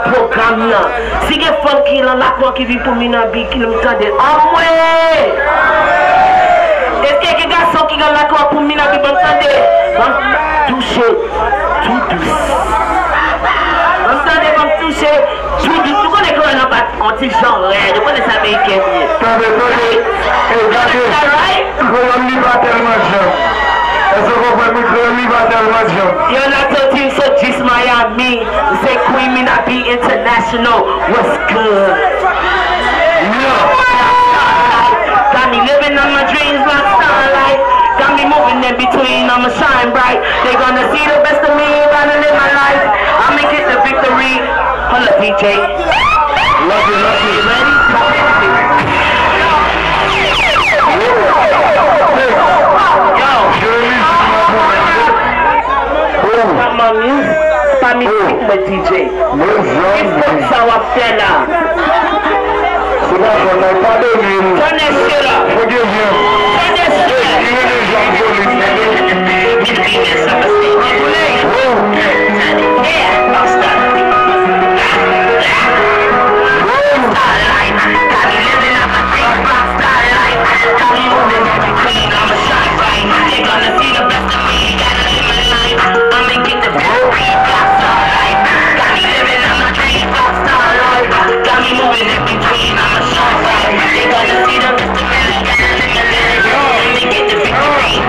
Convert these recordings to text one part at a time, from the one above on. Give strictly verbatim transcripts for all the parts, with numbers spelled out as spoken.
Pwogram nan. Si gen fanm ki nan lakou an ki vin pou Minabi, ki m tande. Anmwe! Èske gen gason ki nan lakou an pou Minabi, ban m tande? Ban m touche tou dous. Ban m tande, ban m touche tou dous. Nou konnen Kreyòl lan bat on ti jan rèd. Nou konnen sa Ameriken ye. Tande, tande. Ey, gade. Kreyòl li pa tèlman djanm. Èske w konprann mwen? Kreyòl li pa tèlman djanm. Yo, n ap soti, m sot jis Miami. M se Queen Minabi International. What's good? Yeah. Got me living on my dreams, rockstar life. Got me moving in between, I'ma shine bright. They gonna see the best of me, gotta live my life. I'ma get the victory. Hold up, D J. Love you, love you. Ready? Yo. Pa mizik, pa mizik mwen, D J. Ki fòk sa w ap fè la? Se pa fòt mwen, padone m. Turn that shit up. Forgive him. Turn that shit up. Li rele Jean Jolis. Need to be misunderstood. Yeah, I'm stuck. Rockstar life, got me living out my dreams, rockstar life, got me moving in between, I'ma shine bright, they gonna see the best of me, gotta live my life, I'ma get the victory, rockstar life, got me living out my dreams, rockstar life, got me moving in between, I'ma shine bright, they gonna see the best of me, gotta live my life, I'ma get the victory.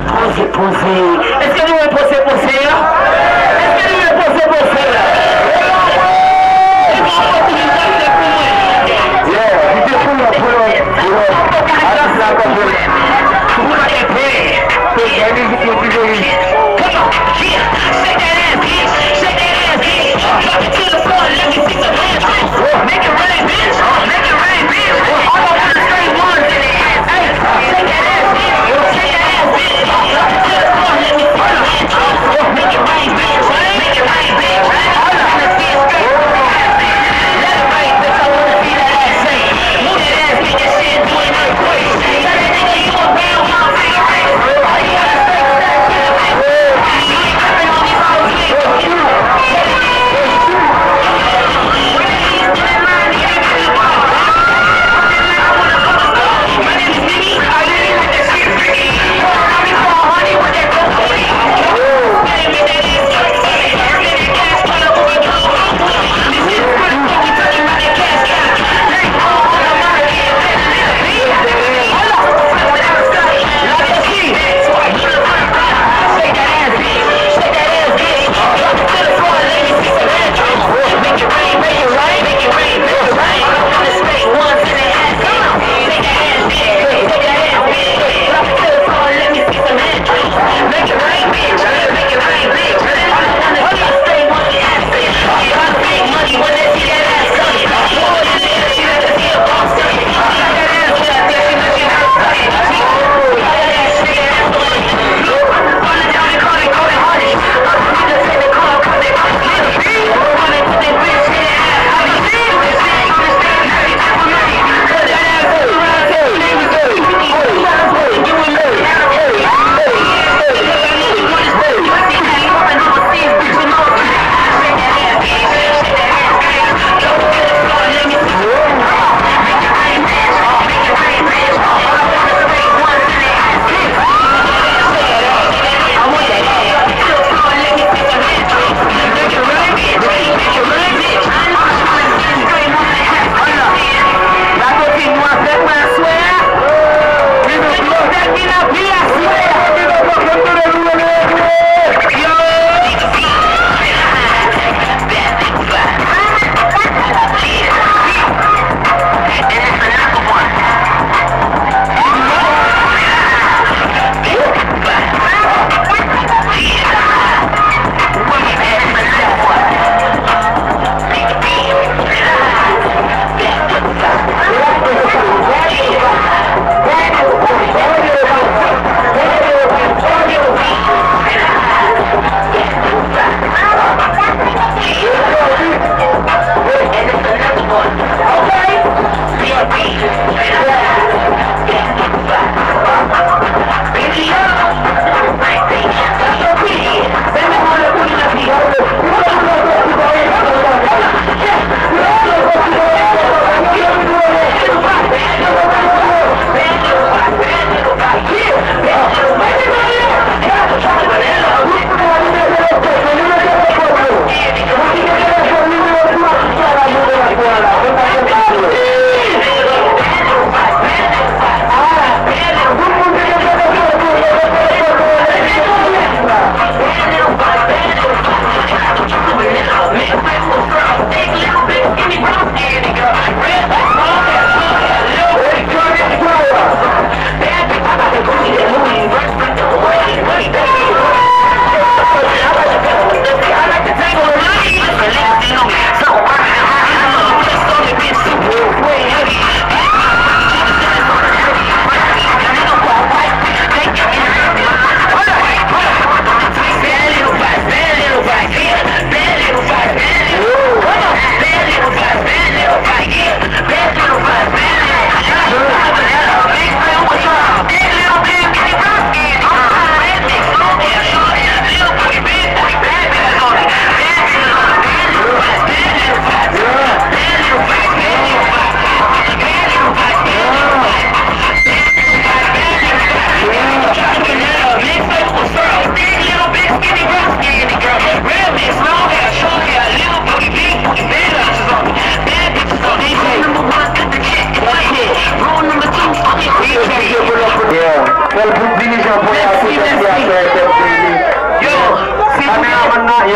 Poze, poze. Èske nou wè poze, poze a? Èske nou wè poze, poze a?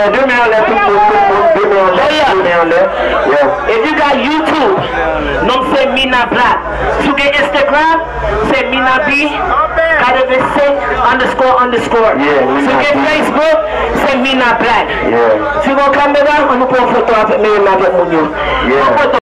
De men anlè, tout moun, tout moun, de men anlè, de men anlè. Yeah. If you got YouTube, non m se Mina Black. Si w gen Instagram, se Mina B katrevensenk underscore underscore. Yeah, Mina B. Si w gen Facebook, se Mina Black. Yeah. Si w gen kamera, ann nou pran yon foto avèk, menm avèk moun yo. Yeah. Yon foto.